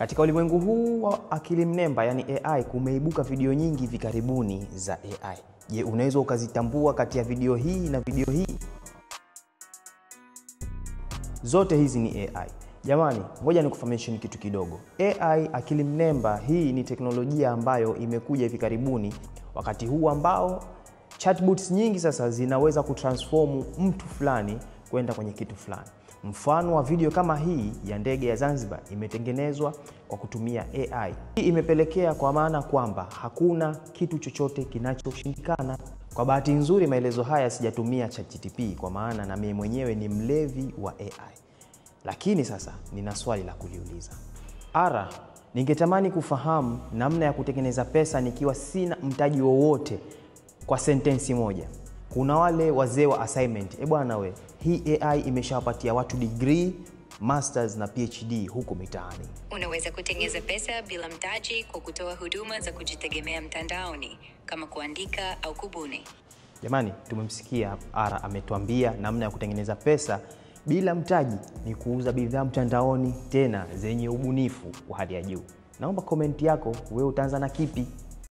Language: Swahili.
Katika ulimwengu huu wa akili mnemba, yani AI, kumeibuka video nyingi hivi karibuni za AI. Je, unaweza ukazitambua kati ya video hii na video hii? Zote hizi ni AI. Jamani, ngoja nikufahamishe kitu kidogo. AI, akili mnemba, hii ni teknolojia ambayo imekuja hivi karibuni, wakati huu ambao chatbots nyingi sasa zinaweza kutransform mtu fulani kwenda kwenye kitu fulani. Mfano wa video kama hii ya ndege ya Zanzibar imetengenezwa kwa kutumia AI. Hii imepelekea kwa maana kwamba hakuna kitu chochote kinachoshindikana. Kwa bahati nzuri maelezo haya sijatumia ChatGPT kwa maana na mimi mwenyewe ni mlevi wa AI. Lakini sasa nina swali la kuliuliza. Ara, ningetamani kufahamu namna ya kutengeneza pesa nikiwa sina mtaji wowote kwa sentensi moja. Kuna wale wazee wa assignment. E bwana we, hii AI imeshawapatia watu degree, masters na PhD huko mitaani. Unaweza kutengeneza pesa bila mtaji kwa kutoa huduma za kujitegemea mtandaoni kama kuandika au kubuni. Jamani, tumemsikia Ara ametuambia namna ya kutengeneza pesa bila mtaji ni kuuza bidhaa mtandaoni, tena zenye ubunifu wa hali ya juu. Naomba comment yako, wewe utaanza na kipi?